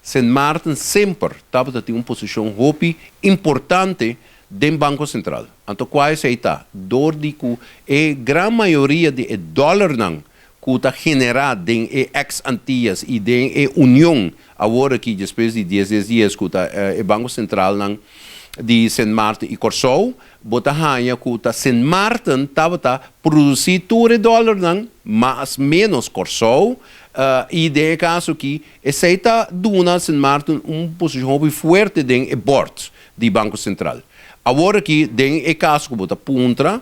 Sint Maarten semper tabatin un posishon hopi importante den Banko Sentral. Anto kua esei ta? Dor di ku e gran mayoria di e dòlernan ku ta generá den e ex Antias i den e Union awor aki despues di 10 10 dies ku ta e Banko Sentralnan di Sint Maarten i Kòrsou, bo ta haña ku ta Sint Maarten tabata produsí tur e dòlernan, mas ménos Kòrsou, i den e kaso aki esei ta duna Sint Maarten un posishon hopi fuerte den e board di Banko Sentral. Awor aki den e kaso ku bo ta puntra,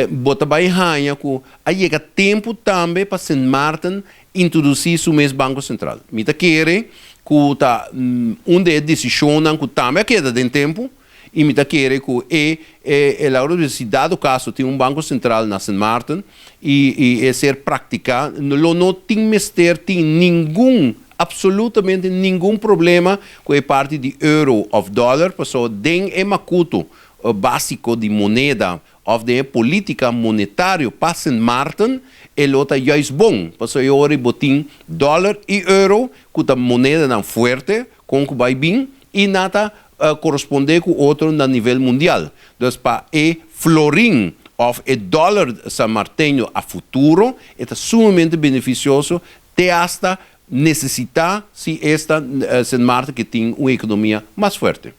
bo ta bai haña ku a yega tempu tambe pa Sint Maarten introdusí su mes Banko Sentral. Mi ta kere ku ta un di e desishonnan ku tambe a keda den tempu i mi ta kere ku e e laga si dado kaso tin un Banko Sentral na Sint Maarten i e ser praktiká, lo no tin mester tin ningun, absolutamente ningun problema ku e parti di euro òf dòler, pasobra den e makutu básiko di moneda òf den e polítika monetario pa Sint Maarten e lo ta juist bon, pasobra e ora bo tin dòler i euro ku ta monedanan fuerte kon ku bai bin i nan ta korespondé ku otro na nivel mundial. Dus pa e florin òf e dòler sanmarteño a futuro e ta sumamente benefisioso te hasta nesesitá si esta Sint Maarten ke tin un ekonomia mas fuerte.